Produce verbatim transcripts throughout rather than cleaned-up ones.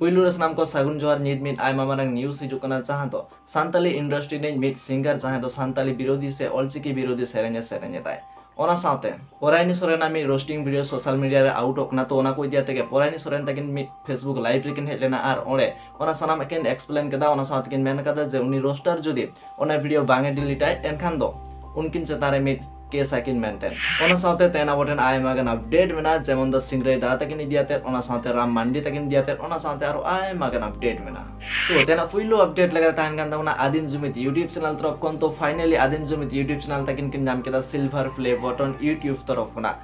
ᱯᱩᱭᱞᱩ ᱨᱮ ᱥᱟᱱᱟᱢ ᱠᱚ ᱥᱟᱹᱜᱩᱱ ᱡᱚᱦᱟᱨ᱾ ᱱᱤᱛ ᱢᱤᱫ ᱟᱭᱢᱟ ᱢᱟᱨᱟᱝ news ᱦᱤᱡᱩᱜ ᱠᱟᱱᱟ, ᱡᱟᱦᱟᱸ ᱫᱚ ᱥᱟᱱᱛᱟᱞᱤ industry ᱨᱤᱱᱤᱡ ᱢᱤᱫ singer, ᱡᱟᱦᱟᱸᱭ ᱫᱚ ᱥᱟᱱᱛᱟᱞᱤ ᱵᱤᱨᱳᱫᱷᱤ ᱥᱮ ᱚᱞᱪᱤᱠᱤ ᱵᱤᱨᱳᱫᱷᱤ ᱥᱮᱨᱮᱧ ᱮ ᱥᱮᱨᱮᱧ ᱮᱫᱟᱭ᱾ ᱚᱱᱟ ᱥᱟᱶᱛᱮ ᱯᱚᱨᱟᱭᱱᱤ ᱥᱚᱨᱮᱱᱟᱜ ᱢᱤᱫ roasting video social media ᱨᱮ ᱟᱣᱩᱴᱚᱜ ᱠᱟᱱᱟ᱾ ᱛᱚ ᱚᱱᱟ ᱠᱚ ᱤᱫᱤ ᱠᱟᱛᱮ ᱜᱮ ᱯᱚᱨᱟᱭᱱᱤ ᱥᱚᱨᱮᱱ ᱛᱟᱹᱠᱤᱱ ᱢᱤᱫ Facebook live ᱨᱮᱠᱤᱱ ᱦᱮᱡ ᱞᱮᱱᱟ ᱟᱨ ᱚᱸᱰᱮ ᱚᱱᱟ ᱥᱟᱱᱟᱢᱟᱜ ᱠᱤᱱ explain ᱠᱮᱫᱟ᱾ ᱚᱱᱟ ᱥᱟᱶᱛᱮ ᱠᱤᱱ ᱢᱮᱱ ᱠᱟᱫᱟ ᱡᱮ ᱩᱱᱤ roaster ᱡᱩᱫᱤ ᱚᱱᱟ video ᱵᱟᱝ ᱮ delete ᱟᱭ, ᱮᱱᱠᱷᱟᱱ ᱫᱚ ᱩᱱᱠᱤᱱ ᱪᱮᱛᱟᱱ ᱨᱮ ᱢᱤᱫ case ᱟᱹᱠᱤᱱ ᱢᱮᱱᱛᱮ᱾ ᱚᱱᱟ ᱥᱟᱶᱛᱮ ᱛᱮᱦᱮᱧ ᱟᱵᱚ ᱴᱷᱮᱱ ᱟᱭᱢᱟ ᱜᱟᱱ update ᱢᱮᱱᱟᱜᱼᱟ, ᱡᱮᱢᱚᱱ ᱫᱚ ᱥᱤᱝᱨᱟᱹᱭ ᱫᱟ ᱛᱟᱹᱠᱤᱱ ᱤᱫᱤ ᱟᱛᱮᱫ, ᱚᱱᱟ ᱥᱟᱶᱛᱮ ᱨᱟᱢ ᱢᱟᱱᱰᱤ ᱛᱟᱹᱠᱤᱱ ᱤᱫᱤ ᱟᱛᱮᱫ, ᱚᱱᱟ ᱥᱟᱶᱛᱮ ᱟᱨᱚ ᱟᱭᱢᱟ ᱜᱟᱱ update ᱢᱮᱱᱟᱜᱼᱟ᱾ ᱛᱚ ᱛᱮᱦᱮᱧᱟᱜ ᱯᱩᱭᱞᱩ update ᱞᱮᱠᱟᱛᱮ ᱛᱟᱦᱮᱱ ᱠᱟᱱ ᱛᱟᱵᱚᱱᱟ ᱟᱹᱫᱤᱢ ᱡᱩᱢᱤᱫ YouTube channel ᱛᱚᱨᱚᱯ ᱠᱷᱚᱱ᱾ ᱛᱚ finally ᱟᱹᱫᱤᱢ ᱡᱩᱢᱤᱫ YouTube channel ᱛᱟᱹᱠᱤᱱ ᱠᱤᱱ ᱧᱟᱢ ᱠᱮᱫᱟ silver play button YouTube ᱛᱚᱨᱚᱯ ᱠᱷᱚᱱᱟᱜ᱾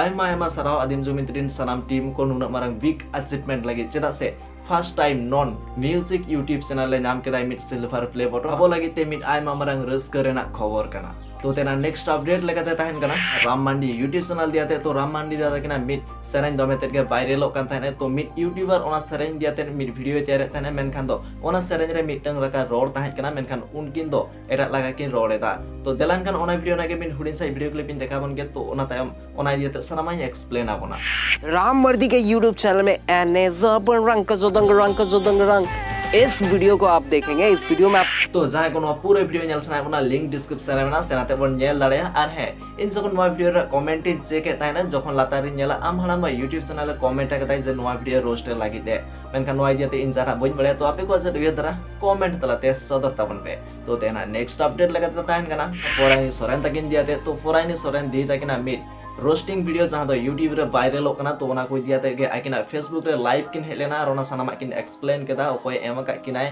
ᱟᱭᱢᱟ ᱟᱭᱢᱟ ᱥᱟᱨᱦᱟᱣ ᱟᱹᱫᱤᱢ ᱡᱩᱢᱤᱫ ᱨᱤᱱ ᱥᱟᱱᱟᱢ team ᱠᱚ ᱱᱩᱱᱟᱹᱜ ᱢᱟᱨᱟᱝ big achievement ᱞᱟᱹᱜᱤᱫ, ᱪᱮᱫᱟᱜ ᱥᱮ first time non music YouTube channel ᱮ ᱧᱟᱢ ᱠᱮᱫᱟᱭ ᱢᱤᱫ silver play button᱾ ᱟᱵᱚ ᱞᱟᱹᱜᱤᱫ ᱛᱮ ᱢᱤᱫ ᱟᱭᱢᱟ ᱢᱟᱨᱟᱝ ᱨᱟᱹᱥᱠᱟᱹ ᱨᱮᱱᱟᱜ ᱠᱷᱚᱵᱚᱨ ᱠᱟᱱᱟ᱾ ᱛᱚ ᱛᱮᱱᱟᱜ next update ᱞᱮᱠᱟᱛᱮ ᱛᱟᱦᱮᱱ ᱠᱟᱱᱟ ᱨᱟᱢ ᱢᱟᱱᱰᱤ YouTube channel ᱤᱫᱤ ᱟᱛᱮ᱾ ᱛᱚ ᱨᱟᱢ ᱢᱟᱱᱰᱤ ᱫᱟᱫᱟ ᱛᱟᱹᱠᱤᱱᱟᱜ ᱢᱤᱫ ᱥᱮᱨᱮᱧ ᱫᱚᱢᱮ ᱛᱮᱫ ᱜᱮ viralᱚᱜ ᱠᱟᱱ ᱛᱟᱦᱮᱸᱫ᱾ ᱛᱚ ᱢᱤᱫ YouTuber ᱚᱱᱟ ᱥᱮᱨᱮᱧ ᱤᱫᱤ ᱟᱛᱮ ᱢᱤᱫ video ᱮ ᱛᱮᱭᱟᱨᱮᱫ ᱛᱟᱦᱮᱸᱫ, ᱢᱮᱱᱠᱷᱟᱱ ᱫᱚ ᱚᱱᱟ ᱥᱮᱨᱮᱧ ᱨᱮ ᱢᱤᱫᱴᱟᱝ ᱞᱮᱠᱟ ᱨᱚᱲ ᱛᱟᱦᱮᱸ ᱠᱟᱱᱟ, ᱢᱮᱱᱠᱷᱟᱱ ᱩᱱᱠᱤᱱ ᱫᱚ ᱮᱴᱟᱜ ᱞᱮᱠᱟ ᱠᱤᱱ ᱨᱚᱲ ᱮᱫᱟ᱾ ᱛᱚ ᱫᱮᱞᱟᱱ ᱠᱷᱟᱱ ᱚᱱᱟ video ᱨᱮᱱᱟᱜ ᱜᱮ ᱢᱤᱫ ᱦᱩᱰᱤᱧ ᱥᱟᱺᱦᱤᱡ video clip ᱤᱧ ᱫᱮᱠᱷᱟᱣ ᱵᱚᱱ ᱜᱮ᱾ ᱛᱚ ᱚᱱᱟ ᱛᱟᱭᱚᱢ ᱚᱱᱟ ᱤᱫᱤ ᱠᱟᱛᱮ ᱥᱟᱱᱟᱢᱟᱜ ᱤᱧ explain ᱟᱵᱚᱱᱟ᱾ राम मर्दी के YouTube चैनल में एने जबर रंग जदंग रंग जदंग रंग इस वीडियो को आप देखेंगे। इस वीडियो में आप ᱛᱚ ᱡᱟᱦᱟᱸᱭ ᱠᱚ ᱱᱚᱣᱟ ᱯᱩᱨᱟᱹ video ᱧᱮᱞ ᱥᱟᱱᱟᱭᱮᱫ ᱵᱚᱱᱟ, link description ᱨᱮ ᱢᱮᱱᱟᱜᱼᱟ, ᱥᱮᱱᱟᱛᱮ ᱵᱚᱱ ᱧᱮᱞ ᱫᱟᱲᱮᱭᱟᱜᱼᱟ᱾ ᱟᱨ ᱦᱮᱸ, ᱤᱧ ᱡᱚᱠᱷᱚᱱ ᱱᱚᱣᱟ video ᱨᱮ comment ᱤᱧ check ᱮᱫ ᱛᱟᱦᱮᱱᱟ, ᱡᱚᱠᱷᱚᱱ ᱞᱟᱛᱟᱨ ᱨᱤᱧ ᱧᱮᱞᱟ ᱟᱢ ᱦᱟᱲᱟᱢ ᱵᱟ YouTube channel ᱨᱮ comment ᱟᱠᱟᱫᱟᱭ ᱡᱮ ᱱᱚᱣᱟ video roast ᱞᱟᱹᱜᱤᱫ ᱛᱮ, ᱢᱮᱱᱠᱷᱟᱱ ᱱᱚᱣᱟ ᱤᱫᱤ ᱠᱟᱛᱮ ᱤᱧ ᱡᱟᱦᱟᱱᱟᱜ ᱵᱟᱹᱧ ᱵᱟᱲᱟᱭᱟ᱾ ᱛᱚ ᱟᱯᱮ ᱠᱚᱣᱟᱜ ᱪᱮᱫ ᱩᱭᱦᱟᱹᱨ ᱫᱷᱟᱨᱟ comment ᱛᱟᱞᱟᱛᱮ ᱥᱚᱫᱚᱨ ᱛᱟᱵᱚᱱ ᱯᱮ᱾ ᱛᱚ ᱛᱮᱦᱮᱧᱟᱜ next update ᱞᱮᱠᱟᱛᱮ ᱛᱟᱦᱮᱱ ᱠᱟᱱᱟ ᱯᱚᱨᱟᱭᱱᱤ ᱥᱚᱨᱮᱱ ᱛᱟᱹᱠᱤᱱ ᱤᱫᱤ ᱟᱛᱮ᱾ ᱛᱚ ᱯᱚᱨᱟᱭᱱᱤ ᱥᱚᱨᱮᱱ ᱫᱤᱫᱤ ᱛᱟᱹᱠᱤᱱᱟᱜ ᱢᱤᱫ roasting video ᱡᱟᱦᱟᱸ ᱫᱚ YouTube ᱨᱮ viralᱚᱜ ᱠᱟᱱᱟ, ᱛᱚ ᱚᱱᱟ ᱠᱚ ᱤᱫᱤ ᱟᱛᱮ ᱜᱮ ᱟᱹᱠᱤᱱᱟᱜ Facebook ᱨᱮ live ᱠᱤᱱ ᱦᱮᱡ ᱞᱮᱱᱟ ᱟᱨ ᱚᱱᱟ ᱥᱟᱱᱟᱢᱟᱜ ᱠᱤᱱ explain ᱠᱮᱫᱟ, ᱚᱠᱚᱭ ᱮᱢ ᱟᱠᱟᱫ ᱠᱤᱱᱟᱭ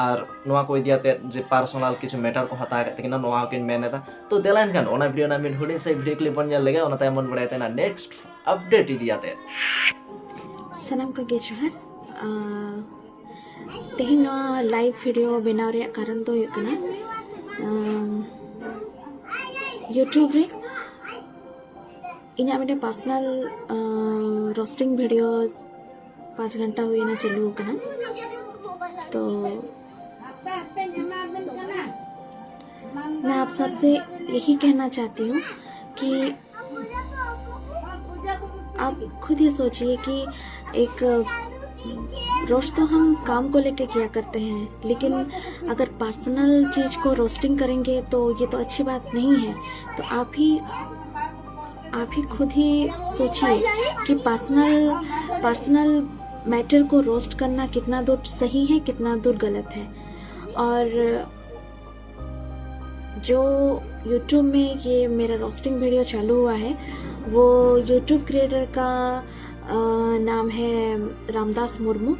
ᱟᱨ ᱱᱚᱣᱟ ᱠᱚ ᱤᱫᱤ ᱟᱛᱮ ᱡᱮ personal ᱠᱤᱪᱷᱩ matter ᱠᱚ ᱦᱟᱛᱟᱣ ᱟᱠᱟᱫ ᱛᱟᱹᱠᱤᱱᱟ, ᱱᱚᱣᱟ ᱦᱚᱸᱠᱤᱱ ᱢᱮᱱ ᱮᱫᱟ᱾ ᱛᱚ ᱫᱮᱞᱟ ᱮᱱᱠᱷᱟᱱ ᱚᱱᱟ video ᱨᱮᱱᱟᱜ ᱢᱤᱫ ᱦᱩᱰᱤᱧ ᱥᱟᱺᱦᱤᱡ video clip ᱵᱚᱱ ᱧᱮᱞ ᱞᱮᱜᱮ, ᱚᱱᱟ ᱛᱟᱭᱚᱢ ᱵᱚᱱ ᱵᱟᱲᱟᱭᱟ ᱛᱟᱦᱮᱱᱟ next update ᱤᱫᱤ ᱟᱛᱮ᱾ ᱥᱟᱱᱟᱢ ᱠᱚᱜᱮ ᱡᱚᱦᱟᱨ᱾ ᱟᱸ, ᱛᱮᱦᱮᱧ ᱱᱚᱣᱟ live video ᱵᱮᱱᱟᱣ ᱨᱮᱭᱟᱜ ᱠᱟᱨᱚᱱ ᱫᱚ ᱦᱩᱭᱩᱜ ᱠᱟᱱᱟ, ᱟᱸ, YouTube ᱨᱮ ᱤᱧᱟᱹᱜ ᱢᱤᱫᱴᱮᱱ personal, ᱟᱸ, roasting video ᱯᱟᱸᱪ ᱜᱷᱚᱱᱴᱟ ᱦᱩᱭᱮᱱᱟ ᱪᱟᱹᱞᱩ ᱟᱠᱟᱱᱟ᱾ ᱛᱚ मैं आप सबसे यही कहना चाहती हूँ कि आप खुद ही सोचिए कि एक रोस्ट तो हम काम को लेके किया करते हैं, लेकिन अगर पर्सनल चीज़ को रोस्टिंग करेंगे तो ये तो अच्छी बात नहीं है। तो आप ही आप ही खुद ही सोचिए कि पर्सनल पर्सनल मैटर को रोस्ट करना कितना दूर सही है, कितना दूर गलत है। और जो यूट्यूब में ये मेरा रोस्टिंग वीडियो चालू हुआ है, वो यूट्यूब क्रिएटर का अ, नाम है रामदास मुर्मू,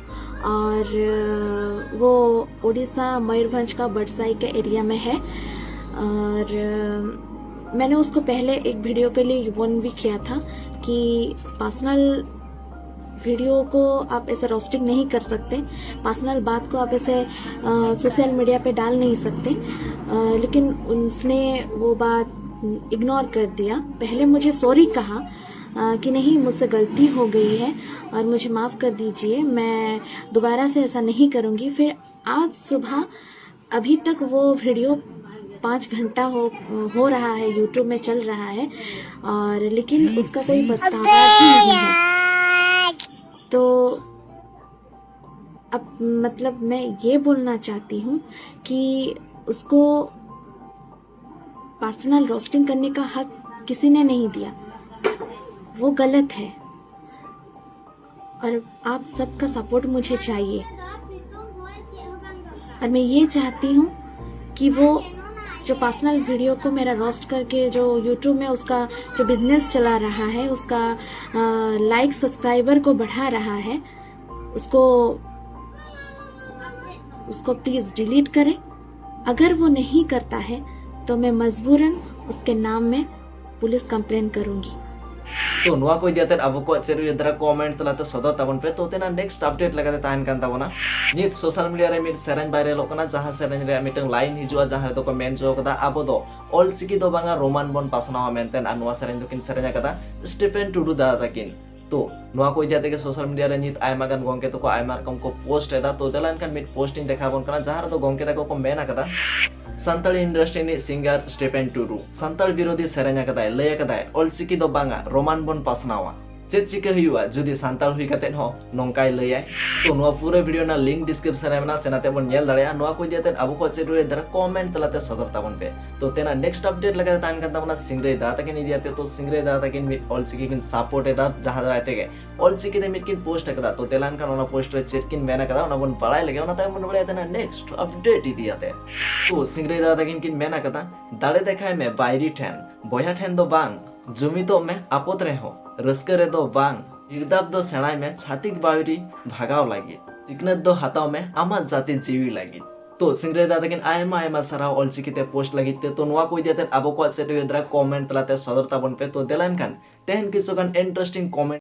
और अ, वो उड़ीसा मयूरभंज का बड़साई के एरिया में है। और अ, मैंने उसको पहले एक वीडियो के लिए वार्न भी किया था कि पर्सनल वीडियो को आप ऐसे रोस्टिंग नहीं कर सकते, पर्सनल बात को आप ऐसे सोशल मीडिया पे डाल नहीं सकते। अ, लेकिन उसने वो बात इग्नोर कर दिया। पहले मुझे सॉरी कहा अ, कि नहीं, मुझसे गलती हो गई है और मुझे माफ़ कर दीजिए, मैं दोबारा से ऐसा नहीं करूँगी। फिर आज सुबह अभी तक वो वीडियो पाँच घंटा हो हो रहा है, यूट्यूब में चल रहा है, और लेकिन उसका कोई पछतावा भी नहीं है। तो अब मतलब मैं ये बोलना चाहती हूँ कि उसको पर्सनल रोस्टिंग करने का हक किसी ने नहीं दिया, वो गलत है। और आप सबका सपोर्ट मुझे चाहिए। और मैं ये चाहती हूँ कि वो जो पर्सनल वीडियो को मेरा रोस्ट करके जो यूट्यूब में उसका जो बिजनेस चला रहा है, उसका लाइक सब्सक्राइबर को बढ़ा रहा है, उसको उसको प्लीज़ डिलीट करें। अगर वो नहीं करता है तो मैं मजबूरन उसके नाम में पुलिस कंप्लेन करूँगी। ᱛᱚ ᱱᱚᱣᱟ ᱠᱚ ᱤᱫᱤ ᱠᱟᱛᱮ ᱟᱵᱚ ᱠᱚᱣᱟᱜ ᱪᱮᱫ ᱩᱭᱦᱟᱹᱨ ᱫᱷᱟᱨᱟ ᱠᱚᱢᱮᱱᱴ ᱛᱟᱞᱟᱛᱮ ᱥᱚᱫᱚᱨ ᱛᱟᱵᱚᱱ ᱯᱮ᱾ ᱛᱚ ᱛᱮᱱᱟᱜ ᱱᱮᱠᱥᱴ ᱟᱯᱰᱮᱴ ᱞᱮᱠᱟᱛᱮ ᱛᱟᱦᱮᱱ ᱠᱟᱱ ᱛᱟᱵᱚᱱᱟ, ᱱᱤᱛ ᱥᱳᱥᱟᱞ ᱢᱤᱰᱤᱭᱟ ᱨᱮ ᱢᱤᱫ ᱥᱮᱨᱮᱧ ᱵᱟᱭᱨᱟᱞᱚᱜ ᱠᱟᱱᱟ, ᱡᱟᱦᱟᱸ ᱥᱮᱨᱮᱧ ᱨᱮᱭᱟᱜ ᱢᱤᱫᱴᱟᱝ ᱞᱟᱭᱤᱱ ᱦᱤᱡᱩᱜᱼᱟ, ᱡᱟᱦᱟᱸ ᱨᱮᱫᱚ ᱠᱚ ᱢᱮᱱ ᱦᱚᱪᱚ ᱠᱟᱫᱟ, ᱟᱵᱚ ᱫᱚ ᱚᱞ ᱪᱤᱠᱤ ᱫᱚ ᱵᱟᱝᱟ, ᱨᱳᱢᱟᱱ ᱵᱚᱱ ᱯᱟᱥᱱᱟᱣᱟ ᱢᱮᱱᱛᱮ᱾ ᱟᱨ ᱱᱚᱣᱟ ᱥᱮᱨᱮᱧ ᱫᱚᱠᱤᱱ ᱥᱮᱨᱮᱧ ᱟᱠᱟᱫᱟ ᱥᱴᱤᱯᱷᱮᱱ ᱴᱩᱰᱩ ᱫᱟᱫᱟ ᱛᱟᱹᱠᱤᱱ᱾ ᱛᱚ ᱱᱚᱣᱟ ᱠᱚ ᱤᱫᱤ ᱠᱟᱛᱮ ᱜᱮ ᱥᱳᱥᱟᱞ ᱢᱤᱰᱤᱭᱟ ᱨᱮ ᱱᱤᱛ ᱟᱭᱢᱟ ᱜᱟᱱ ᱜᱚᱝᱠᱮ ᱛᱟᱠᱚ ᱟᱭᱢᱟ ᱨᱚᱠᱚᱢ ᱠᱚ ᱯᱳᱥᱴ ᱮᱫᱟ᱾ ᱛᱚ ᱫᱮᱞᱟ ᱮᱱᱠᱷᱟᱱ ᱢᱤᱫ ᱯᱳᱥᱴ ᱤᱧ ᱫᱮᱠᱷᱟᱣ ᱟᱵᱚᱱ ᱠᱟᱱᱟ, ᱡᱟᱦᱟᱸ ᱨᱮᱫᱚ ᱜᱚᱝᱠᱮ ᱛᱟᱠᱚ ᱠᱚ ᱢᱮᱱ ᱟᱠᱟᱫᱟ, ᱥᱟᱱᱛᱟᱲᱤ ᱤᱱᱰᱟᱥᱴᱨᱤ ᱨᱤᱱᱤᱡ ᱥᱤᱝᱜᱟᱨ ᱥᱴᱤᱯᱷᱮᱱ ᱴᱩᱰᱩ ᱥᱟᱱᱛᱟᱲ ᱵᱤᱨᱳᱫᱷᱤ ᱥᱮᱨᱮᱧ ᱟᱠᱟᱫᱟᱭ, ᱞᱟᱹᱭ ᱟᱠᱟᱫᱟᱭ ᱚᱞ ᱪᱤᱠᱤ ᱫᱚ ᱵᱟᱝᱟ, ᱨᱳᱢᱟᱱ ᱵᱚᱱ ᱯᱟᱥᱱᱟᱣᱟ᱾ ᱪᱮᱫ ᱪᱤᱠᱟᱹ ᱦᱩᱭᱩᱜᱼᱟ ᱡᱩᱫᱤ ᱥᱟᱱᱛᱟᱲ ᱦᱩᱭ ᱠᱟᱛᱮᱫ ᱦᱚᱸ ᱱᱚᱝᱠᱟᱭ ᱞᱟᱹᱭᱟᱭ? ᱛᱚ ᱱᱚᱣᱟ ᱯᱩᱨᱟᱹ ᱵᱷᱤᱰᱤᱭᱳ ᱨᱮᱱᱟᱜ ᱞᱤᱝᱠ ᱰᱤᱥᱠᱨᱤᱯᱥᱚᱱ ᱨᱮ ᱢᱮᱱᱟᱜᱼᱟ, ᱥᱮᱱ ᱟᱛᱮ ᱵᱚᱱ ᱧᱮᱞ ᱫᱟᱲᱮᱭᱟᱜᱼᱟ᱾ ᱱᱚᱣᱟ ᱠᱚ ᱤᱫᱤ ᱠᱟᱛᱮᱫ ᱟᱵᱚ ᱠᱚᱣᱟᱜ ᱪᱮᱫ ᱩᱭᱦᱟᱹᱨ ᱫᱷᱟᱨᱟ ᱠᱚᱢᱮᱱᱴ ᱛᱟᱞᱟᱛᱮ ᱥᱚᱫᱚᱨ ᱛᱟᱵᱚᱱ ᱯᱮ᱾ ᱛᱚ ᱛᱮᱱᱟᱜ ᱱᱮᱠᱥᱴ ᱟᱯᱰᱮᱴ ᱞᱮᱠᱟᱛᱮ ᱛᱟᱦᱮᱱ ᱠᱟᱱ ᱛᱟᱵᱚᱱᱟ ᱥᱤᱝᱨᱟᱹᱭ ᱫᱟ ᱛᱟᱹᱠᱤᱱ ᱤᱫᱤ ᱠᱟᱛᱮ᱾ ᱛᱚ ᱥᱤᱝᱨᱟᱹᱭ ᱫᱟ ᱛᱟᱹᱠᱤᱱ ᱢᱤᱫ ᱚᱞᱪᱤᱠᱤ ᱠᱤᱱ ᱥᱟᱯᱳᱨᱴ ᱮᱫᱟ, ᱡᱟᱦᱟᱸ ᱫᱟᱨᱟᱭ ᱛᱮᱜᱮ ᱚᱞᱪᱤᱠᱤ ᱛᱮ ᱢᱤᱫ ᱠᱤᱱ ᱯᱳᱥᱴ ᱟᱠᱟᱫᱟ᱾ ᱛᱚ ᱫᱮᱞᱟ ᱮᱱᱠᱷᱟᱱ ᱚᱱᱟ ᱯᱳᱥᱴ ᱨᱮ ᱪᱮᱫ ᱠᱤᱱ ᱢᱮᱱ ᱟᱠᱟᱫᱟ ᱚᱱᱟ ᱵᱚᱱ ᱵᱟᱲᱟᱭ ᱞᱮᱜᱮ, ᱚᱱᱟ ᱛᱟᱭᱚᱢ ᱵᱚᱱ ᱵᱟᱲᱟᱭᱟ ᱛᱮᱱᱟᱜ ᱱᱮᱠᱥᱴ ᱟᱯᱰᱮᱴ ᱤᱫᱤ ᱠᱟᱛᱮ᱾ ᱛᱚ ᱥᱤᱝᱨᱟᱹᱭ ᱫᱟ ᱛᱟᱹᱠᱤᱱ ᱠᱤᱱ ᱢᱮᱱ ᱟᱠᱟᱫᱟ, ᱫᱟᱲᱮ ᱫᱮᱠᱷᱟᱭ ᱢᱮ ᱵᱟᱭᱨᱤ ᱴᱷᱮᱱ, ᱵᱚᱭᱦᱟ ᱴᱷᱮᱱ ᱫᱚ ᱵᱟᱝ, ᱡᱩᱢᱤᱫᱚᱜ ᱢᱮ ᱟᱯᱚᱫ ᱨᱮᱦᱚᱸ, ᱨᱟᱹᱥᱠᱟᱹ ᱨᱮᱫᱚ ᱵᱟᱝ, ᱦᱤᱨᱫᱟᱵ ᱫᱚ ᱥᱮᱬᱟᱭ ᱢᱮ ᱪᱷᱟᱹᱛᱤᱠ ᱵᱟᱹᱣᱨᱤ ᱵᱷᱟᱜᱟᱣ ᱞᱟᱹᱜᱤᱫ, ᱥᱤᱠᱷᱱᱟᱹᱛ ᱫᱚ ᱦᱟᱛᱟᱣ ᱢᱮ ᱟᱢᱟᱜ ᱡᱟᱹᱛᱤ ᱡᱤᱣᱤ ᱞᱟᱹᱜᱤᱫ᱾ ᱛᱚ ᱥᱤᱝᱨᱟᱹᱭ ᱫᱟ ᱛᱟᱹᱠᱤᱱ ᱟᱭᱢᱟ ᱟᱭᱢᱟ ᱥᱟᱨᱦᱟᱣ ᱚᱞᱪᱤᱠᱤ ᱛᱮ ᱯᱳᱥᱴ ᱞᱟᱹᱜᱤᱫ ᱛᱮ᱾ ᱛᱚ ᱱᱚᱣᱟ ᱠᱚ ᱤᱫᱤ ᱠᱟᱛᱮ ᱟᱵᱚ ᱠᱚᱣᱟᱜ ᱪᱮᱫ ᱩᱭᱦᱟᱹᱨ ᱫᱷᱟᱨᱟ ᱠᱚᱢᱮᱱᱴ ᱛᱟᱞᱟᱛᱮ ᱥᱚᱫᱚᱨ ᱛᱟᱵᱚᱱ ᱯᱮ᱾ ᱛᱚ ᱫᱮᱞᱟ ᱮᱱᱠᱷᱟᱱ ᱛᱮᱦᱮᱧ ᱠᱤᱪᱷᱩᱜᱟᱱ ᱤᱱᱴᱟᱨᱮᱥᱴᱤᱝ ᱠᱚᱢᱮᱱᱴ